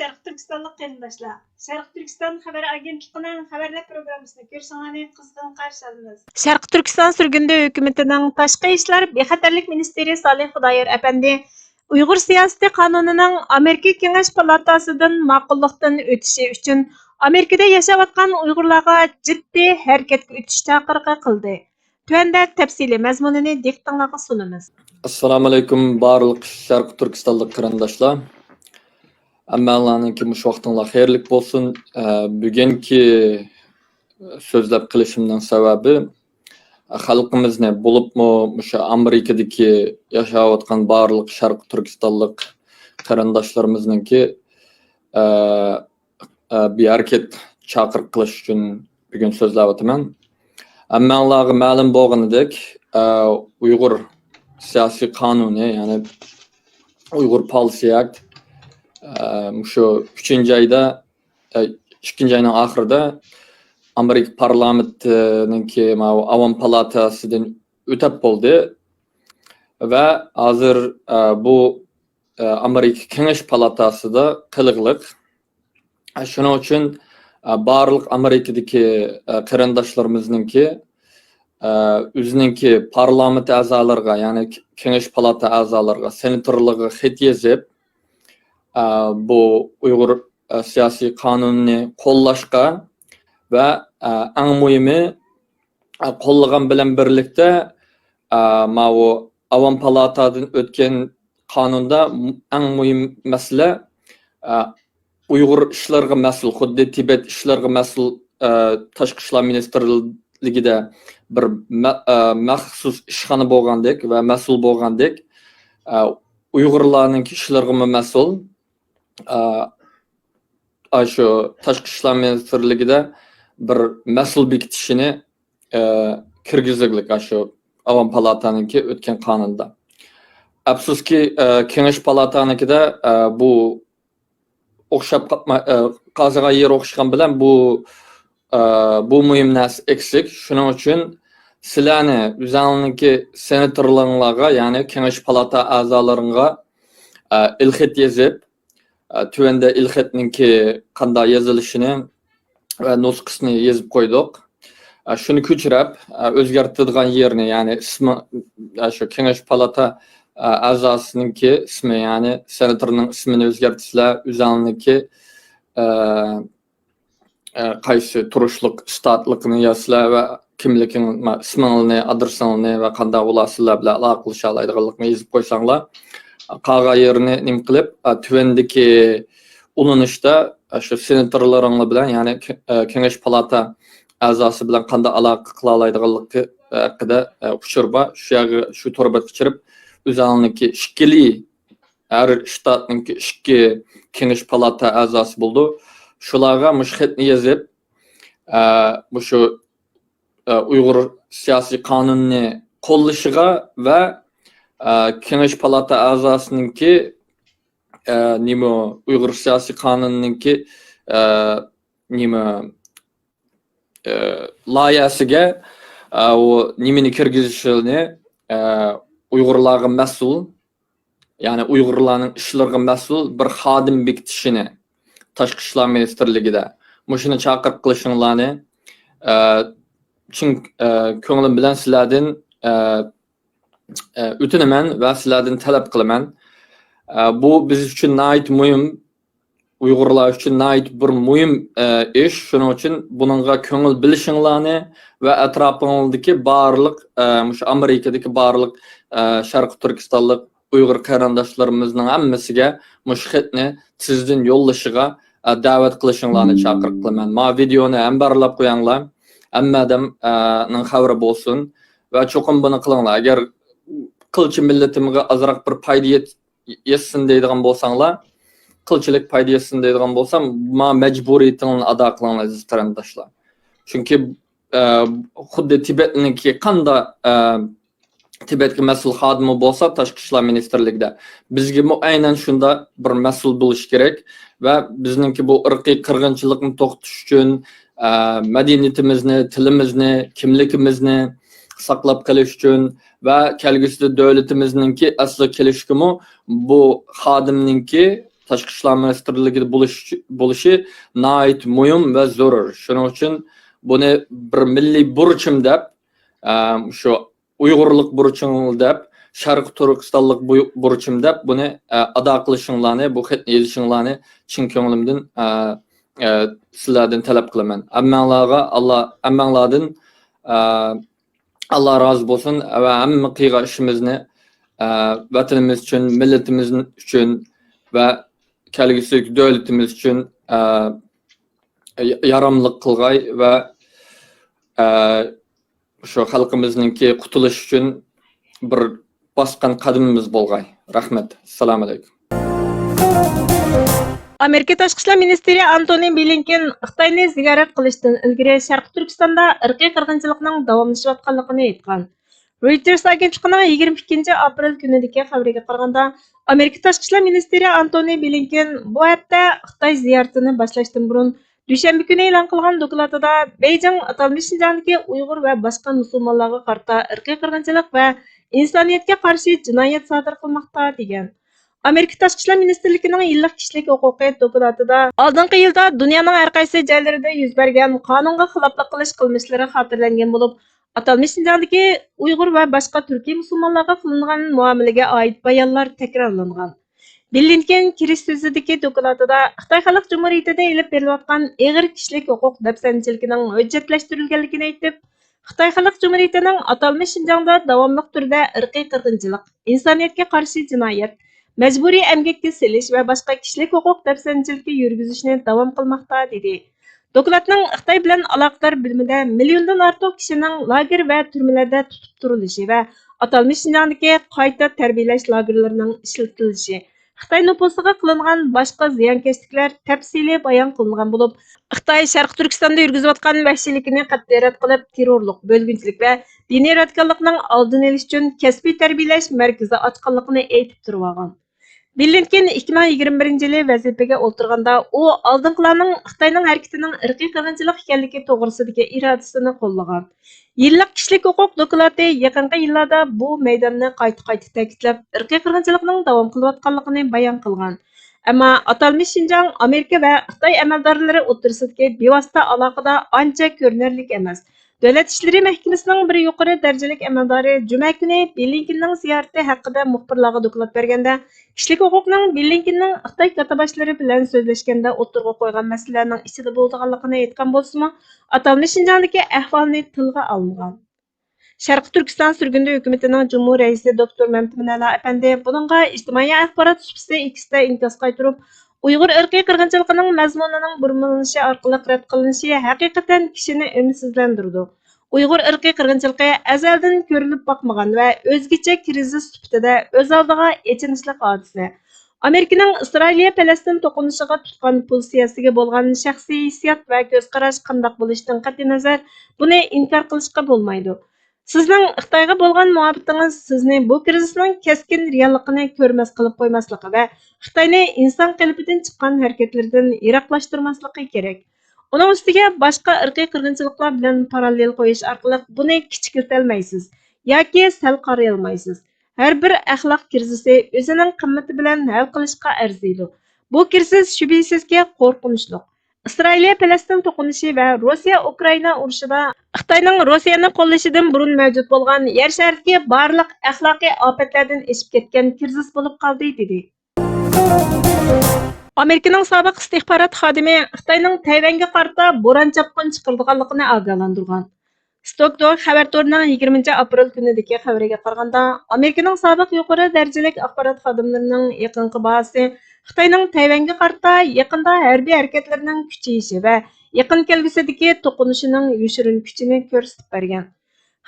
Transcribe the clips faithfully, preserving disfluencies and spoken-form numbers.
شەرقىي تۈركىستانلىق قېرىنداشلار، شەرقىي تۈركىستان خەۋەر ئاگېنتلىقىنىڭ خەۋەرلەر پروگراممىسىنى كۆرۈشۈڭلارنى قىزغىن قارشى ئالىمىز. شەرقىي تۈركىستان سۈرگۈندە ھۆكۈمىتىنىڭ تاشقى ئىشلار بىخەتەرلىك مىنىستىرى سالىھ خۇدايار ئەپەندى ئۇيغۇر سىياسىتى قانۇنىنىڭ ئامېرىكا كېڭەش پالاتاسىدىن ماقۇللۇقتىن ئۆتۈشى ئۈچۈن ئامېرىكىدا ياشاۋاتقان ئۇيغۇرلارغا جىددىي ھەرىكەتكە ئۆتۈش چاقىرىقى قىلدى. تۆۋەندە تەپسىلىي مەزمۇنىنى دىققىتىڭلارغا سۇنىمىز. ئەسسالامۇئەلەيكۇم، بارلىق شەرقىي تۈركىستانلىق قېرىنداشلار. ھەممەڭلارنىڭكى مۇشۇ ۋاقتىڭلار خەيرلىك بولسۇن. ئە، بۈگۈنكى سۆزلەپ قېلىشىمنىڭ سەۋەبى، خەلقىمىزنى، بولۇپمۇ مۇشۇ ئامېرىكىدىكى ياشاۋاتقان بارلىق شەرقىي تۈركىستانلىق قېرىنداشلىرىمىزنىڭكى، ئە، ئە، بىر ھەرىكەت چاقىرىق قىلىش ئۈچۈن بۈگۈن سۆزلەۋاتىمەن. ھەممەڭلارغا مەلۇم بولغىنىدەك، ئە، ئۇيغۇر سىياسىي قانۇنى، يەنى ئۇيغۇر پالىسى ئەكت، ئە، مۇشۇ ئۈچىنچى ئايدا، ئە، ئىككىنچى ئاينىڭ ئاخىرىدا ئامېرىكا پارلامېنتىنىڭكى ماۋۇ ئاۋام پالاتاسىدىن ئۆتەپ بولدى ۋە ھازىر، ئە، بۇ، ئە، ئامېرىكا كېڭەش پالاتاسىدا قىلىغلىق. شۇنىڭ ئۈچۈن، ئە، بارلىق ئامېرىكىدىكى، ئە، قېرىنداشلىرىمىزنىڭكى، ئە، ئۆزىنىڭكى پارلامېنت ئەزالىرىغا، يەنى كېڭەش پالاتا ئەزالىرىغا، سېناتورلىرىغا خەت يېزىپ، ئە، بۇ ئۇيغۇر، ئە، سىياسىي قانۇنىنى قوللاشقا ۋە، ئە، ئەڭ مۇھىمى، ئە، قوللىغان بىلەن بىرلىكتە، ئە، ماۋۇ ئاۋام پالاتادىن ئۆتكەن قانۇندا ئەڭ مۇھىم مەسىلە، ئە، ئۇيغۇر ئىشلىرىغا مەسئۇل، خۇددى تىبەت ئىشلىرىغا مەسئۇل، ئە، تاشقى ئىشلار مىنىستىرلىكىدە بىر مە-، ئە، مەخسۇس ئىشخانا بولغاندەك ۋە مەسئۇل بولغاندەك، ئە، ئۇيغۇرلارنىڭ ئىشلىرىغىمۇ مەسئۇل، ئە، ئاشۇ تاشقى ئىشلار مىنىستىرلىكىدە بىر مەسئۇل بېكىتىشىنى، ئە، كىرگۈزۈگلۈك ئاشۇ ئاۋام پالاتانىڭكى ئۆتكەن قانۇندا. ئەپسۇسكى، ئە، كېڭەش پالاتانىڭكىدە، ئە، بۇ ئوخشاپ قاپما-، ئە، قازىغان يېرى ئوخشىغان بىلەن بۇ، ئە، بۇ مۇھىم نەرسە ئېكسىك. شۇنىڭ ئۈچۈن سىلەرنى ئۆزۈڭلارنىڭكى سېناتورلىرىڭلارغا، يەنى كېڭەش پالاتا ئەزالىرىڭغا، ئە، ئېلخەت يېزىپ، ئە، تۆۋەندە ئېلخەتنىڭكى قانداق يېزىلىشىنى ۋە نۇسخىسىنى يېزىپ قويدۇق. ئە، شۇنى كۆچۈرۈپ، ئە، ئۆزگەرتىدىغان يېرىنى، يەنى ئىسمى، ئە، شۇ كېڭەش پالاتا، ئە، ئەزاسىنىڭكى ئىسمى، يەنى سېناتورنىڭ ئىسمىنى ئۆزگەرتىسىلەر، ئۆزۈڭلارنىڭكى، ئە، ئە، قايسى تۇرۇشلۇق ئىستاتلىقىنى يازسىلەر ۋە كىملىكىڭ، ما-، ئىسمىڭلارنى، ئادرېسىڭلارنى ۋە قانداق بولار سىلەر بىلەن ئالاقىلىشالايدىغانلىقىنى يېزىپ قويساڭلار، قالغان يېرىنى نېمە قىلىپ، ئە، تۆۋەندىكى ئۇلىنىشتا، ئە، شۇ سېناتورلىرىڭلار بىلەن، يەنى كې-، ئە، كېڭەش پالاتا ئەزاسى بىلەن قانداق ئالاقە قىلالايدىغانلىقى ھەققىدە، ئە، ئۇچۇر بار. شۇ يەرگە، شۇ تور بەتكە چىرىپ، ئۆزۈڭلارنىڭكى ئىككىلى ھەر شتاتنىڭكى ئىككى كېڭەش پالاتا ئەزاسى بولىدۇ. شۇلارغا مۇشۇ خەتنى يېزىپ، ئە، مۇشۇ، ئە، ئۇيغۇر سىياسىي قانۇنىنى قوللىشىغا ۋە، ئە، كېڭەش پالاتا ئەزاسىنىڭكى، ئە، نېمە، ئۇيغۇر سىياسىي قانۇنىنىڭكى، ئە، نېمە، ئە، لايىھەسىگە، ئە، ئۇ نېمىنى كىرگۈزۈشىنى، ئە، ئۇيغۇرلارغا مەسئۇل، يەنى ئۇيغۇرلارنىڭ ئىشلىرىغا مەسئۇل بىر خادىم بېكىتىشىنى تاشقى ئىشلار مىنىستىرلىكىدە مۇشۇنى چاقىرىق قىلىشىڭلارنى، ئە، چىن، ئە، كۆڭلۈم بىلەن سىلەردىن، ئە، ئە، ئۆتۈنىمەن ۋە سىلەردىن تەلەپ قىلىمەن. ئە، بۇ بىز ئۈچۈن ناھايىتى مۇھىم، ئۇيغۇرلار ئۈچۈن ناھايىتى بىر مۇھىم، ئە، ئىش. شۇنىڭ ئۈچۈن بۇنىڭغا كۆڭۈل بۆلۈشۈڭلارنى ۋە ئەتراپىڭىزدىكى بارلىق، ئە، مۇشۇ ئامېرىكىدىكى بارلىق، ئە، شەرقىي تۈركىستانلىق ئۇيغۇر قېرىنداشلىرىمىزنىڭ ھەممىسىگە مۇشۇ خەتنى تېزدىن يوللىشىغا، ئە، دەۋەت قىلىشىڭلارنى چاقىرىق قىلىمەن. ماۋۇ ۋىدېئونى ھەمبەرلەپ قويۇڭلار. ھەممە ئادەم، ئە، نىڭ خەۋىرى بولسۇن. ۋە چوقۇم بۇنى قىلىڭلار. ئەگەر قىلچە مىللىتىمگە ئازراق بىر پايدا يەت-، يەتسۇن دەيدىغان بولساڭلار، قىلچىلىك پايدا يەتسۇن دەيدىغان بولسام، ما مەجبۇرىيىتىڭلارنى ئادا قىلىڭلار، ئەزىز قېرىنداشلار. چۈنكى، ئە، خۇددى تىبەتنىڭكى قاندا، ئە، تىبەتكە مەسئۇل خادىمى بولسا تاشقى ئىشلار مىنىستىرلىكىدە، بىزگىمۇ ئەينەن شۇنداق بىر مەسئۇل بولۇش كېرەك ۋە بىزنىڭكى بۇ ئىرقىي قىرغىنچىلىقنى توختىتىش ئۈچۈن، ئە، مەدەنىيىتىمىزنى، تىلىمىزنى، كىملىكىمىزنى ساقلاپ قېلىش ئۈچۈن ۋە كەلگۈسىدە دۆلىتىمىزنىڭكى ئەسلىگە كېلىشىگىمۇ بۇ خادىمنىڭكى، تاشقى ئىشلار مىنىستىرلىكىدە بولۇش، بولۇشى ناھايىتى مۇھىم ۋە زۆرۈر. شۇنىڭ ئۈچۈن بۇنى بىر مىللىي بۇرچۇم دەپ، ئە، شۇ ئۇيغۇرلۇق بۇرچۇڭ دەپ، شەرقىي تۈركىستانلىق بۇ-، بۇرچۇم دەپ بۇنى، ئە، ئادا قىلىشىڭلارنى، بۇ خەتنى يېزىشىڭلارنى چىن كۆڭلۈمدىن، ئە، ئە، سىلەردىن تەلەپ قىلىمەن. ھەممەڭلارغا ئاللا، ھەممەڭلاردىن، ئە، ئاللا رازى بولسۇن ۋە ھەممە قىلغان ئىشىمىزنى، ئە، ۋەتىنىمىز ئۈچۈن، مىللىتىمىز ئۈچۈن ۋە كەلگۈسىدىكى دۆلىتىمىز ئۈچۈن، ئە، يا-، ياراملىق قىلغاي ۋە، ئە، شۇ خەلقىمىزنىڭكى قۇتۇلۇشى ئۈچۈن بىر باسقان قەدىمىمىز بولغاي. رەھمەت. ئەسسالامۇ ئەلەيكۇم. ئامېرىكا تاشقى ئىشلار مىنىستىرى ئانتونى بلىنكېن خىتاينى زىيارەت قىلىشتىن ئىلگىرى شەرقىي تۈركىستاندا ئىرقىي قىرغىنچىلىقنىڭ داۋاملىشىۋاتقانلىقىنى ئېيتقان. رويتېرس ئاگېنتلىقىنىڭ يىگىرمە ئىككىنچى ئاپرېل كۈنىدىكى خەۋىرىگە قارىغاندا، ئامېرىكا تاشقى ئىشلار مىنىستىرى ئانتونى بلىنكېن بۇ ھەپتە خىتاي زىيارىتىنى باشلاشتىن بۇرۇن، دۈشەنبە كۈنى ئېلان قىلغان دوكلاتىدا، بېيجىڭ ئاتالمىش شىنجاڭدىكى ئۇيغۇر ۋە باشقا مۇسۇلمانلارغا قارىتا ئىرقىي قىرغىنچىلىق ۋە ئىنسانىيەتكە قارشى جىنايەت سادىر قىلماقتا، دېگەن. ئامېرىكا تاشقى ئىشلار مىنىستىرلىكىنىڭ يىللىق كىشىلىك ھوقۇقى دوكلاتىدا، ئالدىنقى يىلدا دۇنيانىڭ ھەر قايسى جايلىرىدا يۈز بەرگەن قانۇنغا خىلاپلىق قىلىش قىلمىشلىرى خاتىرىلەنگەن بولۇپ، ئاتالمىش شىنجاڭدىكى ئۇيغۇر ۋە باشقا تۈركىي مۇسۇلمانلارغا قىلىنغان مۇئامىلىگە ئائىت بايانلار تەكرارلانغان. بلىنكېن كىرىش سۆزىدىكى دوكلاتىدا خىتاي خەلق جۇمھۇرىيىتىدە ئېلىپ بېرىلىۋاتقان ئېغىر كىشىلىك ھوقۇق دەپسەندىچىلىكىنىڭ ھۆججەتلەشتۈرۈلگەنلىكىنى ئېيتىپ، خىتاي خەلق جۇمھۇرىيىتىنىڭ ئاتالمىش شىنجاڭدا داۋاملىق تۈردە ئىرقىي قىرغىنچىلىق، ئىنسانىيەتكە قارشى جىنايەت، مەجبۇرىي ئەمگەككە سېلىش ۋە باشقا كىشىلىك ھوقۇق دەپسەندىچىلىكى يۈرگۈزۈشنى داۋام قىلماقتا، دېدى. دوكلاتنىڭ خىتاي بىلەن ئالاقىدار بۆلۈمىدە مىليوندىن ئارتۇق كىشىنىڭ لاگېر ۋە تۈرمىلەردە تۇتۇپ تۇرۇلۇشى ۋە ئاتالمىش شىنجاڭدىكى قايتا تەربىيەلەش لاگېرلىرىنىڭ ئىشلىتىلىشى، خىتاي نوپۇسىغا قىلىنغان باشقا زىيانكەشلىكلەر تەپسىلىي بايان قىلىنغان بولۇپ، خىتاي شەرقىي تۈركىستاندا يۈرگۈزۈۋاتقان ۋەھشىيلىكىنى قەتئىي رەت قىلىپ، تېررورلۇق، بۆلگۈنچىلىك ۋە دىنىي رادىكاللىقنىڭ ئالدىنى ئېلىش ئۈچۈن كەسپىي تەربىيەلەش مەركىزى ئاچقانلىقىنى ئېيتىپ تۇرۇۋالغان. بلىنكېن ئىككى مىڭ يىگىرمە بىرىنچى يىلى ۋەزىپىگە ئولتۇرغاندا، ئۇ ئالدىنقىلارنىڭ خىتاينىڭ ھەرىكىتىنىڭ ئىرقىي قىرغىنچىلىق ئىكەنلىكى توغرىسىدىكى ئىرادىسىنى قوللىغان. يىللىق كىشىلىك ھوقۇق دوكلاتى يېقىنقى يىللاردا بۇ مەيداننى قايتا-قايتا تەكىتلەپ، ئىرقىي قىرغىنچىلىقنىڭ داۋام قىلىۋاتقانلىقىنى بايان قىلغان. ئەمما ئاتالمىش شىنجاڭ ئامېرىكا ۋە خىتاي ئەمەلدارلىرى ئوتتۇرىسىدىكى بىۋاسىتە ئالاقىدا ئانچە كۆرۈنەرلىك ئەمەس. دۆلەت ئىشلىرى مەھكىمىسىنىڭ بىر يۇقىرى دەرىجىلىك ئەمەلدارى جۈمە كۈنى بلىنكېننىڭ زىيارىتى ھەققىدە مۇخبىرلارغا دوكلات بەرگەندە، كىشىلىك ھوقۇقنىڭ بلىنكېننىڭ خىتاي كاتتىباشلىرى بىلەن سۆزلەشكەندە ئوتتۇرىغا قويغان مەسىلىلەرنىڭ ئىچىدە بولىدىغانلىقىنى ئېيتقان بولسىمۇ، ئاتالمىش شىنجاڭدىكى ئەھۋالنى تىلغا ئالمىغان. شەرقىي تۈركىستان سۈرگۈندە ھۆكۈمىتىنىڭ جۇمھۇر رەئىسى دوكتور مەمتىمىن ئەلا ئەپەندى بۇنىڭغا ئىجتىمائىي ئاخبارات سۇپىسى ئېكستە ئىنكاس قايتۇرۇپ، ئۇيغۇر ئىرقىي قىرغىنچىلىقىنىڭ مەزمۇنىنىڭ بۇرمىلىنىشى ئارقىلىق رەت قىلىنىشى ھەقىقەتەن كىشىنى ئۈمىدسىزلەندۈرىدۇ. ئۇيغۇر ئىرقىي قىرغىنچىلىقى ئەزەلدىن كۆرۈلۈپ باقمىغان ۋە ئۆزگىچە كىرىزىس سۈپىتىدە ئۆز ئالدىغا ئېچىنىشلىق ھادىسە. ئامېرىكىنىڭ ئىسرائىلىيە-پەلەستىن توقۇنۇشىغا تۇتقان پوزىتسىيەسىگە بولغان شەخسىي ھېسسىيات ۋە كۆز قاراش قانداق بولۇشىدىن قەتئىينەزەر، بۇنى ئىنكار قىلىشقا بولمايدۇ. سىزنىڭ خىتايغا بولغان مۇھەببىتىڭىز سىزنى بۇ كىرىزىسنىڭ كەسكىن رېئاللىقىنى كۆرمەس قىلىپ قويماسلىقى ۋە خىتاينى ئىنسان قېلىپىدىن چىققان ھەرىكەتلىرىدىن يىراقلاشتۇرماسلىقى كېرەك. ئۇنىڭ ئۈستىگە باشقا ئىرقىي قىرغىنچىلىقلار بىلەن پاراللېل قويۇش ئارقىلىق بۇنى كىچىكلىتەلمەيسىز ياكى سەل قارىيالمايسىز. ھەر بىر ئەخلاق كىرىزىسى ئۆزىنىڭ قىممىتى بىلەن ھەل قىلىشقا ئەرزىيدۇ. بۇ كىرىزىس شۈبھىسىزكى قورقۇنچلۇق. ئىسرائىلىيە-پەلەستىن توقۇنۇشى ۋە روسىيە-ئۇكرائىنا ئۇرۇشىدا خىتاينىڭ روسىيەنى قوللىشىدىن بۇرۇن مەۋجۇت بولغان يەر شارىدىكى بارلىق ئەخلاقىي ئاپەتلەردىن ئېشىپ كەتكەن كىرىزىس بولۇپ قالدى، دېدى. ئامېرىكىنىڭ سابىق ئىستىخبارات خادىمى خىتاينىڭ تەيۋەنگە قارىتا بوران-چاپقۇن چىقىرىدىغانلىقىنى ئاگاھلاندۇرغان. ستوكدوك خەۋەر تورىنىڭ يىگىرمىنچى ئاپرېل كۈنىدىكى خەۋىرىگە قارىغاندا، ئامېرىكىنىڭ سابىق يۇقىرى دەرىجىلىك ئاخبارات خادىملىرىنىڭ يېقىنقى باھاسى خىتاينىڭ تەيۋەنگە قارىتا يېقىندا ھەربىي ھەرىكەتلىرىنىڭ كۈچىيىشى ۋە يېقىن كەلگۈسىدىكى توقۇنۇشىنىڭ يوشۇرۇن كۈچىنى كۆرسىتىپ بەرگەن.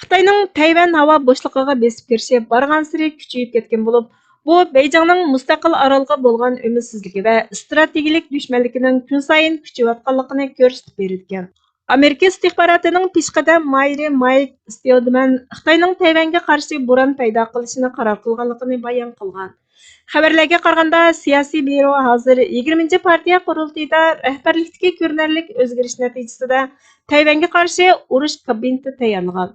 خىتاينىڭ تەيۋەن ھاۋا بوشلۇقىغا بېسىپ كىرىشى بارغانسېرى كۈچىيىپ كەتكەن بولۇپ، بۇ بېيجىڭنىڭ مۇستەقىل ئارالغا بولغان ئۈمىدسىزلىكى ۋە ئىستراتېگىيەلىك دۈشمەنلىكىنىڭ كۈنسايىن كۈچىيىۋاتقانلىقىنى كۆرسىتىپ بېرىدىكەن. ئامېرىكا ئىستىخباراتىنىڭ پېشقەدەم مايرى مايك ستېلدىمەن خىتاينىڭ تەيۋەنگە قارشى بوران پەيدا قىلىشىنى قارار قىلغانلىقىنى بايان قىلغان. خەۋەرلەرگە قارىغاندا، سىياسىي بيۇرو ھازىر يىگىرمىنچى پارتىيە قۇرۇلتىيىدا رەھبەرلىكتىكى كۆرۈنەرلىك ئۆزگىرىش نەتىجىسىدە تەيۋەنگە قارشى ئۇرۇش كابىنېتى تەييارلىغان.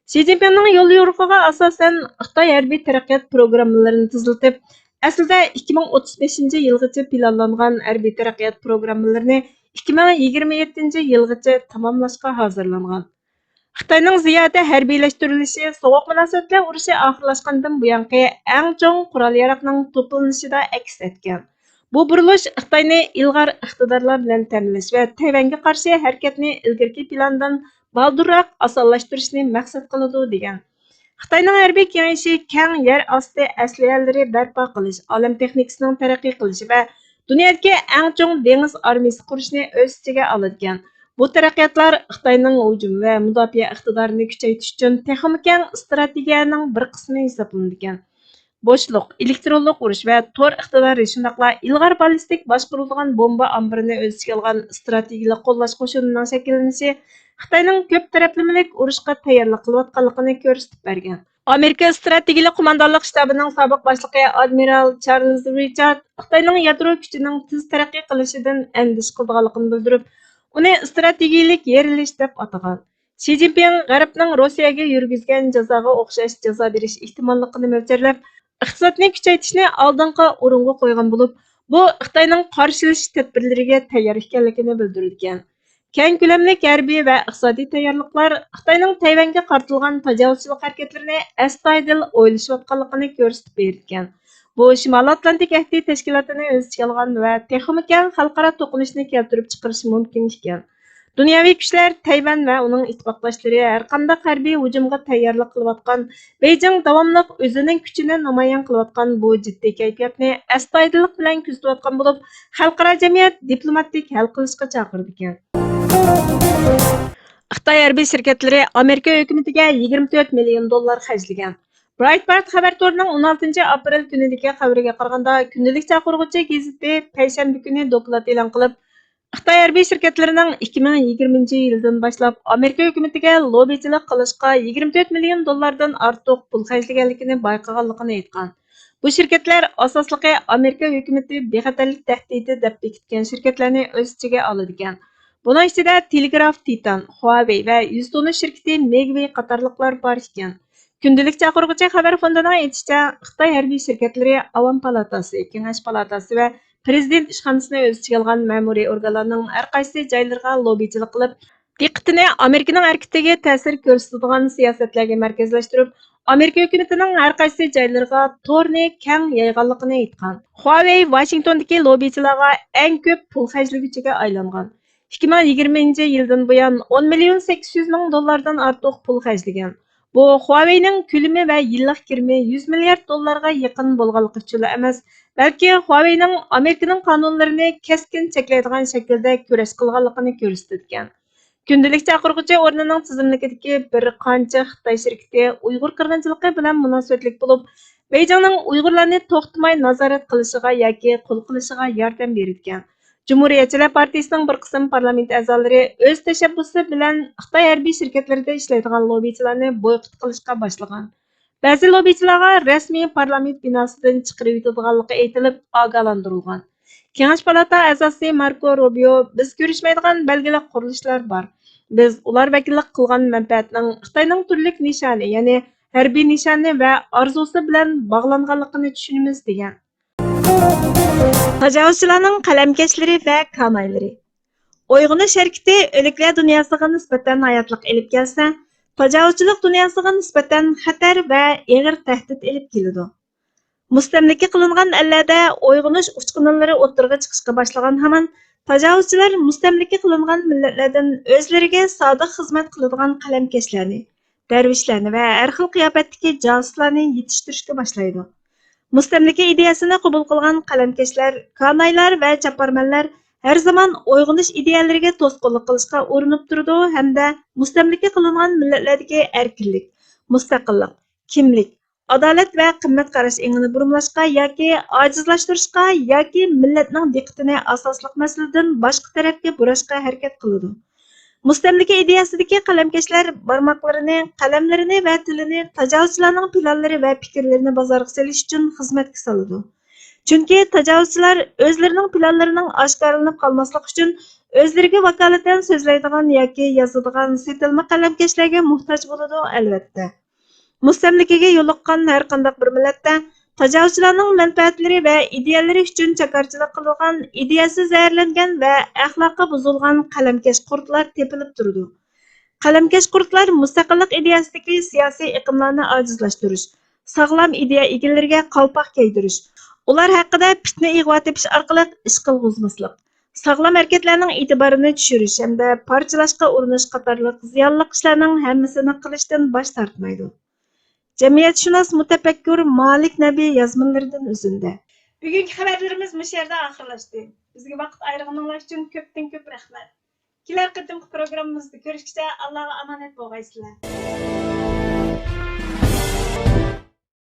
شى جىنپىڭنىڭ يوليورۇقىغا ئاساسەن، خىتاي ھەربىي تەرەققىيات پروگراممىلىرىنى تېزلىتىپ، ئەسلىدە ئىككى مىڭ ئوتتۇز بەشىنچى يىلغىچە پىلانلانغان ھەربىي تەرەققىيات پروگراممىلىرىنى ئىككى مىڭ يىگىرمە يەتتىنچى يىلغىچە تاماملاشقا ھازىرلانغان. خىتاينىڭ زىيادە ھەربىيلەشتۈرۈلۈشى سوغۇق مۇناسىۋەتلەر ئۇرۇشى ئاخىرلاشقاندىن بۇيانقى ئەڭ چوڭ قورال-ياراغنىڭ توپلىنىشىدا ئەكس ئەتكەن. بۇ بۇرۇلۇش خىتاينى ئىلغار ئىقتىدارلار بىلەن تەمىنلەش ۋە تەيۋەنگە قارشى ھەرىكەتنى ئىلگىرىكى پىلاندىن بالدۇرراق ئاسانلاشتۇرۇشنى مەقسەت قىلىدۇ، دېگەن. خىتاينىڭ ھەربىي كېڭىيىشى كەڭ يەر ئاستى ئەسلىھەلىرى بەرپا قىلىش، ئالەم تېخنىكىسىنىڭ تەرەققىي قىلىشى ۋە دۇنيادىكى ئەڭ چوڭ دېڭىز ئارمىيىسى قۇرۇشنى ئۆز ئىچىگە ئالىدىكەن. بۇ تەرەققىياتلار خىتاينىڭ ھۇجۇم ۋە مۇداپىئە ئىقتىدارىنى كۈچەيتىش ئۈچۈن تېخىمۇ كەڭ ئىستراتېگىيەنىڭ بىر قىسمى ھېسابلىنىدىكەن. بوشلۇق، ئېلېكترونلۇق ئۇرۇش ۋە تور ئىقتىدارى، شۇنداقلا ئىلغار باللىستىك باشقۇرۇلىدىغان بومبا ئامبىرىنى ئۆز ئىچىگە ئالغان ئىستراتېگىيەلىك قوللاش قوشۇنىنىڭ شەكىللىنىشى خىتاينىڭ كۆپ تەرەپلىمىلىك ئۇرۇشقا تەييارلىق قىلىۋاتقانلىقىنى كۆرسىتىپ بەرگەن. ئامېرىكا ئىستراتېگىيەلىك قوماندانلىق شتابىنىڭ سابىق باشلىقى ئادمىرال چارلز رىچارد خىتاينىڭ يادرو كۈچىنىڭ تېز تەرەققىي قىلىشىدىن ئەندىشە قىلىدىغانلىقىنى بىلدۈرۈپ، ئۇنى ئىستراتېگىيەلىك يېرىلىش دەپ ئاتىغان. شى جىنپىڭ غەربنىڭ روسىيەگە يۈرگۈزگەن جازاغا ئوخشاش جازا بېرىش ئېھتىماللىقىنى مۆلچەرلەپ، ئىقتىسادنى كۈچەيتىشنى ئالدىنقى ئورۇنغا قويغان بولۇپ، بۇ خىتاينىڭ قارشىلىشىش تەدبىرلىرىگە تەييار ئىكەنلىكىنى بىلدۈرىدىكەن. كەڭ كۆلەملىك ھەربىي ۋە ئىقتىسادىي تەييارلىقلار خىتاينىڭ تەيۋەنگە قارىتىلغان تاجاۋۇزچىلىق ھەرىكەتلىرىنى ئەستايىدىل ئويلىشىۋاتقانلىقىنى كۆرسىتىپ بېرىدىكەن. بۇ شىمالىي ئاتلانتىك ئەھدى تەشكىلاتىنى ئۆز ئىچىگە ئالغان ۋە تېخىمۇ كەڭ خەلقئارا توقۇنۇشنى كەلتۈرۈپ چىقىرىشى مۇمكىن ئىكەن. دۇنياۋى كۈچلەر تەيۋەن ۋە ئۇنىڭ ئىتتىپاقداشلىرى ھەرقانداق ھەربىي ھۇجۇمغا تەييارلىق قىلىۋاتقان، بېيجىڭ داۋاملىق ئۆزىنىڭ كۈچىنى نامايان قىلىۋاتقان بۇ جىددىي كەيپىياتنى ئەستايىدىللىق بىلەن كۆزىتىۋاتقان بولۇپ، خەلقئارا جەمئىيەت دىپلوماتىك ھەل قىلىشقا چاقىرىدىكەن. خىتاي ھەربىي شىركەتلىرى ئامېرىكا ھۆكۈمىتىگە يىگىرمە تۆت مىليون دوللار خەجلىگەن. برايتبارت خەۋەر تورىنىڭ ئون ئالتىنچى ئاپرېل كۈنىدىكى خەۋىرىگە قارىغاندا، كۈندىلىك چاقىرغۇچى گېزىتى پەيشەنبە كۈنى دوكلات ئېلان قىلىپ، خىتاي ھەربىي شىركەتلىرىنىڭ ئىككى مىڭ يىگىرمىنچى يىلدىن باشلاپ ئامېرىكا ھۆكۈمىتىگە لوببىچىلىق قىلىشقا يىگىرمە تۆت مىليون دوللاردىن ئارتۇق پۇل خەجلىگەنلىكىنى بايقىغانلىقىنى ئېيتقان. بۇ شىركەتلەر ئاساسلىقى ئامېرىكا ھۆكۈمىتى بىخەتەرلىك تەھدىتى دەپ بېكىتكەن شىركەتلەرنى ئۆز ئىچىگە ئالىدىكەن. بۇنىڭ ئىچىدە تېلېگراف تىتان، خۇاۋېي ۋە يۈز تونۇش شىركىتى مېگۋېي قاتارلىقلار بار ئىكەن. كۈندىلىك چاقىرغۇچى خەۋەر فوندىنىڭ ئېيتىشىچە، خىتاي ھەربىي شىركەتلىرى ئاۋام پالاتاسى، كېڭەش پالاتاسى ۋە پىرېزىدېنت ئىشخانىسىنى ئۆز ئىچىگە ئالغان مەمۇرىي ئورگانلارنىڭ ھەر قايسى جايلىرىغا لوببىچىلىق قىلىپ، دىققىتىنى ئامېرىكىنىڭ ھەرىكىتىگە تەسىر كۆرسىتىدىغان سىياسەتلەرگە مەركەزلەشتۈرۈپ، ئامېرىكا ھۆكۈمىتىنىڭ ھەر قايسى جايلىرىغا تورنى كەڭ يايغانلىقىنى ئېيتقان. خۇاۋېي ۋاشىنگتوندىكى لوببىچىلارغا ئەڭ كۆپ پۇل خەجلىگۈچىگە ئايلانغان. ئىككى مىڭ يىگىرمىنچى يىلدىن بۇيان ئون مىليون سەككىز يۈز مىڭ دوللاردىن ئارتۇق پۇل خەجلىگەن. بۇ خۇاۋېينىڭ كۆلىمى ۋە يىللىق كىرىمى يۈز مىليارد دوللارغا يېقىن بولغانلىقى ئۈچۈنلا ئەمەس، بەلكى خۇاۋېينىڭ ئامېرىكىنىڭ قانۇنلىرىنى كەسكىن چەكلەيدىغان شەكىلدە كۈرەش قىلغانلىقىنى كۆرسىتىدىكەن. كۈندىلىك چاقىرغۇچى ئورنىنىڭ تىزىملىكىدىكى بىر قانچە خىتاي شىركىتى ئۇيغۇر قىرغىنچىلىقى بىلەن مۇناسىۋەتلىك بولۇپ، بېيجىڭنىڭ ئۇيغۇرلارنى توختىماي نازارەت قىلىشىغا ياكى قۇل قىلىشىغا ياردەم بېرىدىكەن. جۇمھۇرىيەتچىلەر پارتىيىسىنىڭ بىر قىسىم پارلامېنت ئەزالىرى ئۆز تەشەببۇسى بىلەن خىتاي ھەربىي شىركەتلىرىدە ئىشلەيدىغان لوببىچىلارنى بويكوت قىلىشقا باشلىغان. بەزى لوببىچىلارغا رەسمىي پارلامېنت بىناسىدىن چىقىرىۋېتىدىغانلىقى ئېيتىلىپ ئاگاھلاندۇرۇلغان. كېڭەش پالاتا ئەزاسى ماركو روبىيو، بىز كۆرۈشمەيدىغان بەلگىلىك قۇرۇلۇشلار بار. بىز ئۇلار ۋەكىللىك قىلغان مەنپەئەتنىڭ خىتاينىڭ تۈرلۈك نىشانى، يەنى ھەربىي نىشانى ۋە ئارزۇسى بىلەن باغلانغانلىقىنى چۈشىنىمىز، دېگەن. تاجاۋۇزچىلارنىڭ قەلەمكەشلىرى ۋە كانايلىرى. ئويغىنىش ھەرىكىتى ئۆلۈكلەر دۇنياسىغا نىسبەتەن ھاياتلىق ئېلىپ كەلسە، تاجاۋۇزچىلىق دۇنياسىغا نىسبەتەن خەتەر ۋە ئېغىر تەھدىت ئېلىپ كېلىدۇ. مۇستەملىكە قىلىنغان ئەللەردە ئويغىنىش ئۇچقۇنلىرى ئوتتۇرىغا چىقىشقا باشلىغان ھامان، تاجاۋۇزچىلار مۇستەملىكە قىلىنغان مىللەتلەردىن ئۆزلىرىگە سادىق خىزمەت قىلىدىغان قەلەمكەشلەرنى، دەرۋىشلەرنى ۋە ھەر خىل قىياپەتتىكى جاسۇسلارنى يېتىشتۈرۈشكە باشلايدۇ. مۇستەملىكە ئىدىيەسىنى قوبۇل قىلغان قەلەمكەشلەر، كانايلار ۋە چاپارمەنلەر ھەر زامان ئويغىنىش ئىدىيەلىرىگە توسقۇنلۇق قىلىشقا ئۇرۇنۇپ تۇرىدۇ ھەمدە مۇستەملىكە قىلىنغان مىللەتلەردىكى ئەركىنلىك، مۇستەقىللىق، كىملىك، ئادالەت ۋە قىممەت قاراش ئېڭىنى بۇرمىلاشقا ياكى ئاجىزلاشتۇرۇشقا ياكى مىللەتنىڭ دىققىتىنى ئاساسلىق مەسىلىدىن باشقا تەرەپكە بۇراشقا ھەرىكەت قىلىدۇ. مۇستەملىكە ئىدىيەسىدىكى قەلەمكەشلەر بارماقلىرىنى، قەلەملىرىنى ۋە تىلىنى تاجاۋۇزچىلارنىڭ پىلانلىرى ۋە پىكىرلىرىنى بازارغا سېلىش ئۈچۈن خىزمەتكە سالىدۇ. چۈنكى تاجاۋۇزچىلار ئۆزلىرىنىڭ پىلانلىرىنىڭ ئاشكارىلىنىپ قالماسلىقى ئۈچۈن ئۆزلىرىگە ۋاكالىتەن سۆزلەيدىغان ياكى يازىدىغان سېتىلما قەلەمكەشلەرگە موھتاج بولىدۇ، ئەلۋەتتە. مۇستەملىكىگە يولۇققان ھەر قانداق بىر مىللەتتە تاجاۋۇزچىلارنىڭ مەنپەئەتلىرى ۋە ئىدىيەلىرى ئۈچۈن جاكارچىلىق قىلىدىغان، ئىدىيەسى زەھەرلەنگەن ۋە ئەخلاقى بۇزۇلغان قەلەمكەش قۇردلار تېپىلىپ تۇرىدۇ. قەلەمكەش قۇردلار مۇستەقىللىق ئىدىيەسىدىكى سىياسىي ئېقىملارنى ئاجىزلاشتۇرۇش، ساغلام ئىدىيە ئىگىلىرىگە قالپاق كىيدۈرۈش، ئۇلار ھەققىدە پىتنە ئىغۋا تېپىش ئارقىلىق ئىش قىلغۇزماسلىق، ساغلام ھەرىكەتلەرنىڭ ئېتىبارىنى چۈشۈرۈش ھەمدە پارچىلاشقا ئۇرۇنۇش قاتارلىق زىيانلىق ئىشلارنىڭ ھەممىسىنى قىلىشتىن باش تارتمايدۇ. جەمئىيەتشۇناس مۇتەپەككۇر مالىك نەبى يازمىلىرىدىن ئۈزۈندە. بۈگۈنكى خەۋەرلىرىمىز مۇشۇ يەردە ئاخىرلاشتى. بىزگە ۋاقىت ئايرىغىنىڭلار ئۈچۈن كۆپتىن كۆپ رەھمەت. كېلەر قېتىمقى پروگراممىمىزدا كۆرۈشكىچە ئاللاغا ئامانەت بولغايسىلەر.